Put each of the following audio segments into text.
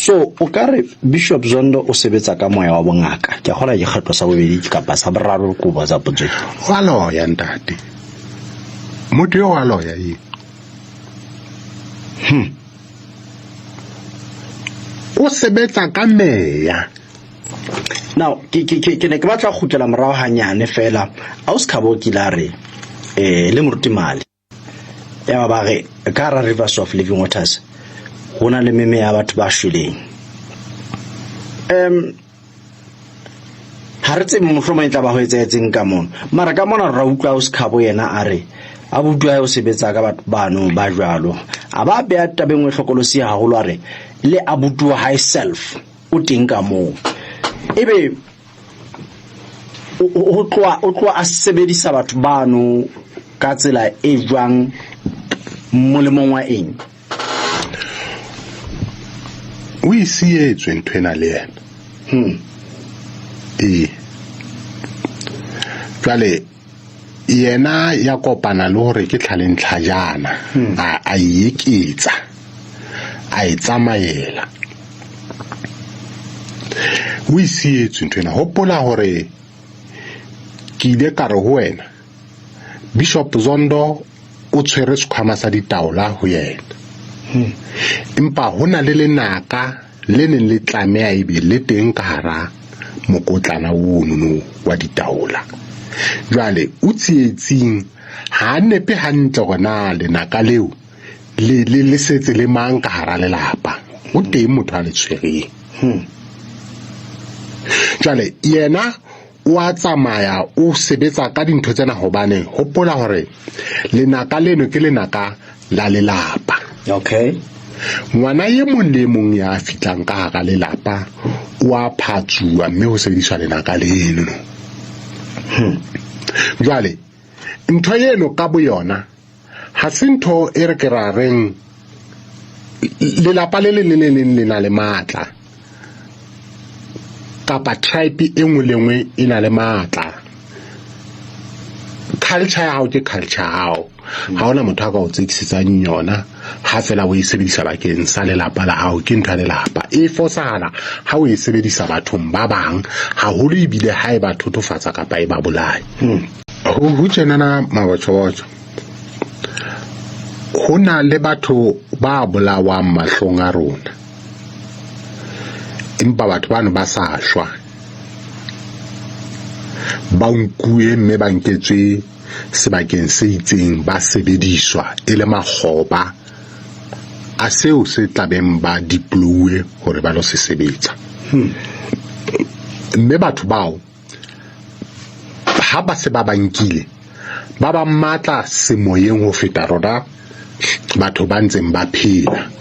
So o ka re Bishop Zondo o sebetsa ka moya wa bongaka. Ke a kgolwa ke kgetlo sa bobedi kapa sa boraro ke o botsa potso e. Wa loya ntate. Motho yo wa loya e. O sebetsa ka meya. Now ke ke ke ne ke batla go kgutlela morago hanyane fela. Ausi Khabo o kile a re eh le moruti Mali. Ya ba re ka hara Rivers of Living Waters ho na le meme ya batho ba shweleng. Ha re tsebe mohlomong e tla ba ho etsahetseng ka mono. Mara ka mona ra utlwa Ausi Khabo yena a re abuti wa hae o sebetsa ka batho bano ba jwalo. A ba beha tabeng e hlokolosi haholo a re le abuti wa hae self o teng ka moo. Ebe o tloha a sebedisa batho bano ka tsela e jwang molemong wa eng? O e sietswe ntho ena le yena. Ee. Jwale yena ya kopana le hore ke tlhaleng tlhajana, a e eketsa, a e tsamaela. O e sietswe ntho ena. Hopola hore ke ile ka re ho wena Bishop Zondo o tshwere sekhwama sa ditaola ho yena. Empa ho na le lenaka le neng le tlameha ebe le teng ka hara mokotlana ono no wa ditaola. Jwale o tsietsing ha a nepe hantle hore na lenaka leo le setse le mang ka hara lelapa. O teng motho a le tshwereng. Jwale yena o a tsamaya o sebetsa ka dintho tsena hobane hopola hore lenaka leno ke lenaka la lelapa. Okay. Ngwana e mong le e mong ya fihlang ka hara lelapa o a phatsuwa mme ho sebediswa lenaka leno. Jwale ntho eno ka boyona ha se ntho e re ke ra reng lelapa le leng le le leng le na le matla kapa tribe e nngwe le nngwe e na le matla. Culture ya hao ke culture ya hao. Ha hona motho a ka o tsekisetsang yona ha fela o e sebedisa bakeng sa lelapa la hao, ke ntho ya lelapa. E fosahala ha o e sebedisa bathong ba bang haholo, ebile ha e ba thothofatsa kapa e ba bolaya. Ho tjenana mabotjobotjo, ho na le batho ba bolawang mahlong a rona, empa batho bano ba sa shwa, ba nkuwe mme ba nketswe sebakeng se itseng, ba sebediswa e le makgoba a seo se tlabeng ba deploy hore ba lo se sebetsa. Mme batho bao ha ba se ba ba nkile, ba ba matla semoyeng ho feta rona batho ba ntseng ba phela.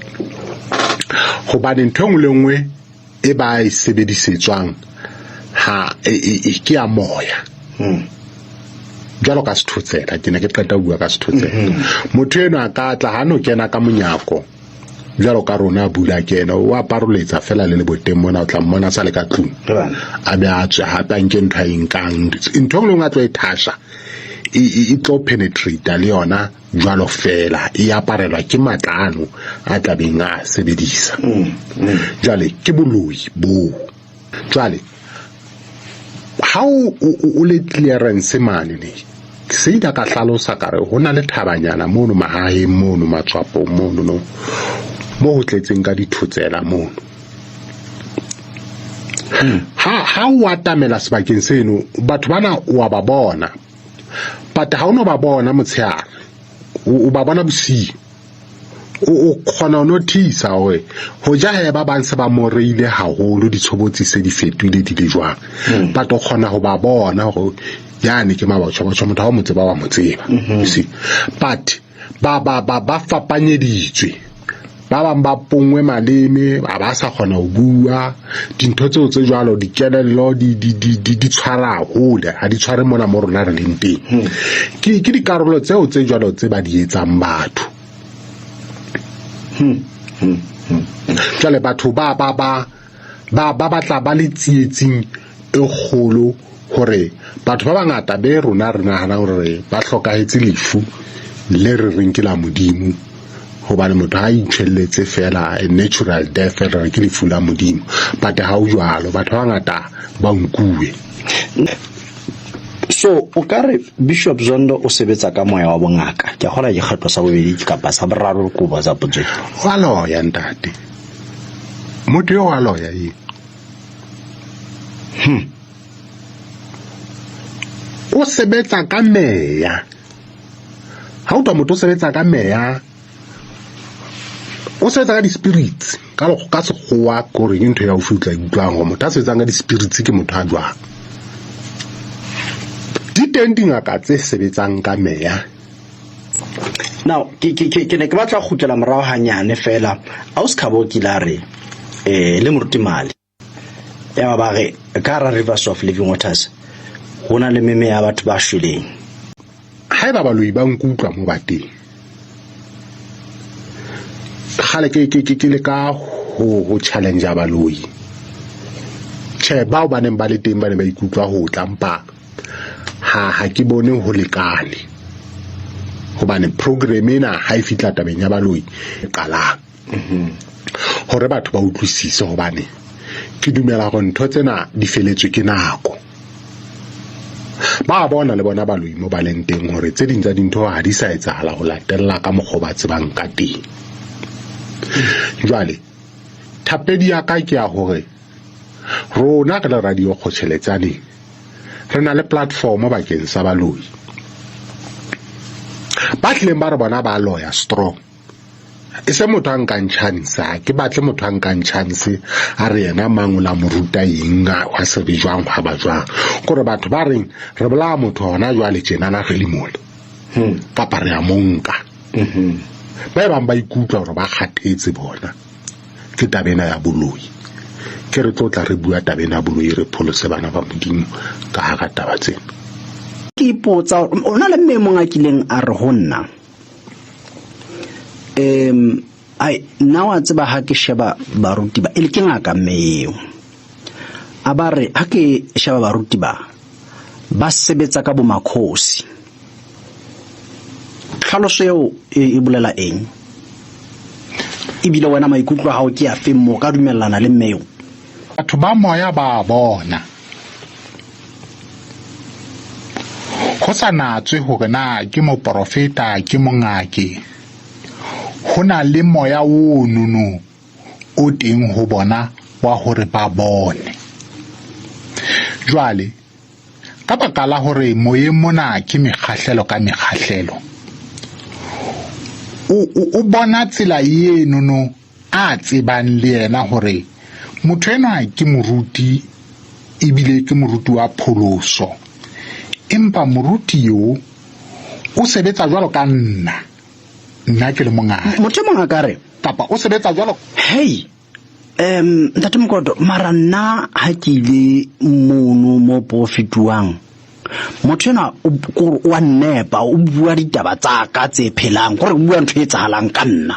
Hobane ntho e nngwe le nngwe e ba e sebedisetswang ha e ke ya moya. Jwalo ka sethotsela, ke ne ke qeta ho bua ka sethotsela. Motho enwa a ka tla ha no kena ka monyako jwalo ka rona a bula kena, o a paroletsa fela le leboteng mona, o tla mmona sa le ka tlung. A be a tswe hape a nke ntho a e nkang. Ntho e nngwe le nngwe a tlo e thasha, e tlo penetrate le yona jwalo fela, e aparelwa ke matla ano a tlabeng a sebedisa. Jwale ke boloi boo. Jwale ha o le clearance mane ne, se ile ka hlalosa ka re ho na le thabanyana mono mahaheng mono matswapong mono no, mo ho tletseng ka dithotsela mono. Ha o atamela sebakeng seno, batho bana o a ba bona, but ha o no ba bona motshehare, o ba bona bosiu. O kgona ho notice hore ho ja he ba bang se ba moreile haholo, ditshobotsi se di fetohile di le jwang. But o kgona ho ba bona hore yane ke mabotjho-botjho, motho ha o mo tseba wa mo tseba. You see? But ba fapanyeditswe. Ba bang ba pongwe maleme, ba ba sa kgona ho bua. Dintho tseo tse jwalo, dikelello di tshwara hole, ha di tshware mona mo rona re leng teng. Ke dikarolo tseo tse jwalo tse ba di etsang batho. Jwale batho ba batla ba le tsietsing e kgolo hore batho ba bangata be rona re nahanang hore ba hlokahetse lefu le re reng ke la Modimo. Hobane motho ha itjhwelletse fela a natural death re ke lefu la Modimo, but ha o jwalo, batho ba bangata ba nkuwe. So o ka re Bishop Zondo o sebetsa ka moya wa bongaka. Ke a kgolwa ke kgetlo sa bobedi kapa sa boraro ke o botsa potso e. Wa loya ntate. Motho eo wa loya eo. O sebetsa ka meya. Ha o twa motho o sebetsa ka meya, o sebetsa ka di-spirits. Ka ka sekgowa ke hore ke ntho ya haufi o tla e utlwang hore motho a sebetsang ka di-spirits ke motho a jwang. Di teng dingaka tse sebetsang ka meya. Now, ke ne ke batla ho kgutlela morao hanyane fela. Ausi Khabo o kile a re, le moruti Mali. Ya ba re ka hara Rivers of Living Waters ho na le meme ya batho ba shweleng. Haeba baloi ba nkutlwa mo ba teng, kgale ke leka ho challenge baloi. Tjhe, bao ba neng ba le teng ba ne ba ikutlwa ho tla, mpa ha ke bone ho lekane. Hobane program ena ha e fihla tabeng ya baloi e qalang. Hore batho ba utlwisise, hobane ke dumela hore ntho tsena di feletswe ke nako. Ba bona le bona baloi mo ba leng teng hore tse ding tsa dintho ha di sa etsahala ho latella ka mokgwa o ba tsebang ka teng. Jwale thapedi ya ka ke ya hore rona re le Radio Kgotjheletsaneng re na le platform bakeng sa baloi ba tlileng ba re bona ba loya strong. E se motho a nkang chance, ha ke batle motho a nkang chance a re yena mang o la mo ruta eng, a hwa se be jwang, hwa ba jwang. Kore batho ba reng re bolaya motho hona jwale tjenana re le mole, kapa re a mo nka. Ba e bang ba ikutlwa hore ba kgathetse bona ke taba ena ya boloi. Ke re tlo tla re bua taba ena ya boloi, re pholose bana ba Modimo ka hara taba tsena. Ke ipotsa, o na le mme mong a kileng a re ho nna, ai, nna wa tseba ha ke sheba baruti ba, e le ke ngaka mme eo. A ba re ha ke sheba baruti ba, ba sebetsa ka bo makhosi. Tlhaloso eo e bolela eng? Ebile wena maikutlo a hao ke a feng mo ka dumellana le mme eo? Batho ba moya ba bona. Ho sa natswe hore na ke moporofeta ke mongake, ho na le moya o nono o teng ho bona wa hore ba bone. Jwale ka baka la hore moyeng mona ke mekgahlelo ka mekgahlelo, o bona tsela enono a tsebang le yena hore motho enwa ke moruti ebile ke moruti wa pholoso, empa moruti eo o sebetsa jwalo ka nna, nna ke le mongaka. Motho e mong a ka re, kapa o sebetsa jwalo. Hey, Ntate Mokoto, mara nna ha ke ile mono mo profituang, motho enwa o wa nnepa, o bua ditaba tsa ka tse phelang, kore o bua ntho e etsahalang ka nna.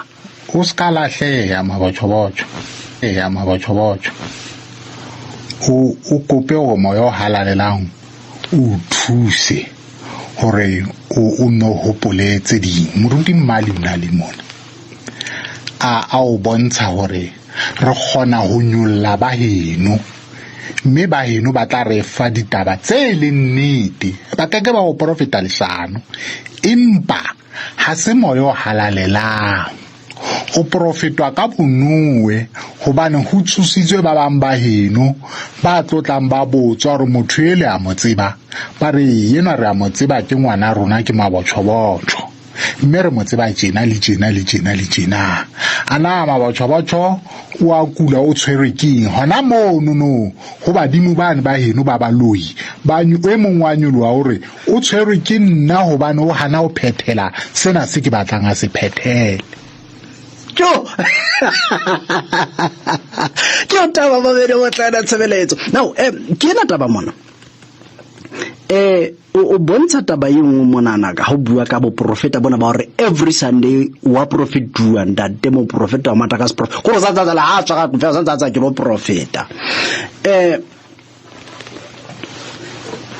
O ska lahleha mabotjhobotjho, eya mabotjhobotjho. O kope hore moya o halalelang o thuse hore o nno hopole tse ding. Moruti Mmali o na le mona. A o bontsha hore re kgona ho nyolla ba heno, mme ba heno ba tla re fa ditaba tse leng nnete. Ba ke ke ba o profeta leshano, empa ha se moya o halalelang. O profetwa ka bonowe, hobane ho tsositswe ba bang ba heno ba tlotlang ba botswa hore motho ele a mo tseba, ba re enwa re a mo tseba ke ngwana rona, ke mabotjhobotjho, mme re mo tseba tjena le tjena le tjena le tjena. A na mabotjhobotjho o a kula, o tshwerwe keng? Hona mono no ho badimo bane ba heno ba baloi, ba e mong wa nyoloha o re o tshwerwe ke nna hobane o hana ho phethela sena se ke batlang a se phethele. Jo! Ke yo taba mabedi o tla tshebeletso. Now, ke ena taba mona. O bontsha taba e nngwe monana ka ho bua ka boprofeta bona ba hore every Sunday wa profetuwa, ntate moprofeta wa mata ka seprof-, kore sa tsatsa la ha tswa ka tlung, sa tsatsa ke lo profeta.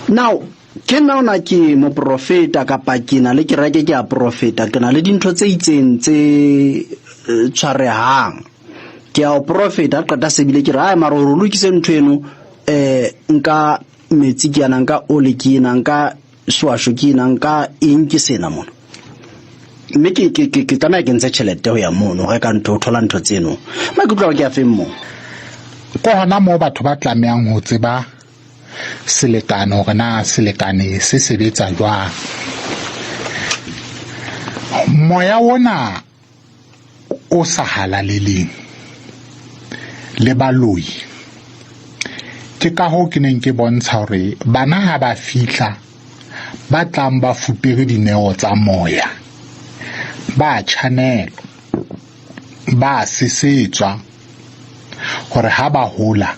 Now, Ke nna ona ke moprofeta kapa ke na le kereke ke a profeta, ke na le dintho tse itseng tse tshwarehang. Ke a o profeta, qeta se bile ke re, ai mara hore o lokise ntho eno, nka metsi ke yana, nka oli ke ena, nka swasho ke ena, nka eng ke sena mona. Mme ke tlameha ke ntshe tjhelete ho ya mono, ho reka ntho, ho thola ntho tseno. Maikutlo ao ke a feng moo? Ke hona moo batho ba tlamehang ho tseba selekane, hore na selekane se sebetsa jwang. Moya ona o sa halaleleng le baloi, ke ka hoo ke neng ke bontsha hore bana ha ba fihla ba tlang ba fupere dineo tsa moya, ba tjhanelwa, ba sesetswa hore ha ba hola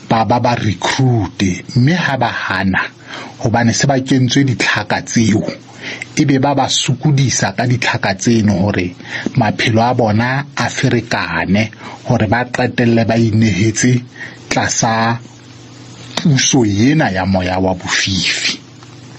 ba ba ba recruit-e, mme ha ba hana hobane se ba kentswe ditlhaka tseo, ebe ba ba sokodisa ka ditlhaka tseno hore maphelo a bona a ferekane, hore ba qetelle ba inehetse tlasa puso ena ya moya wa bofifi.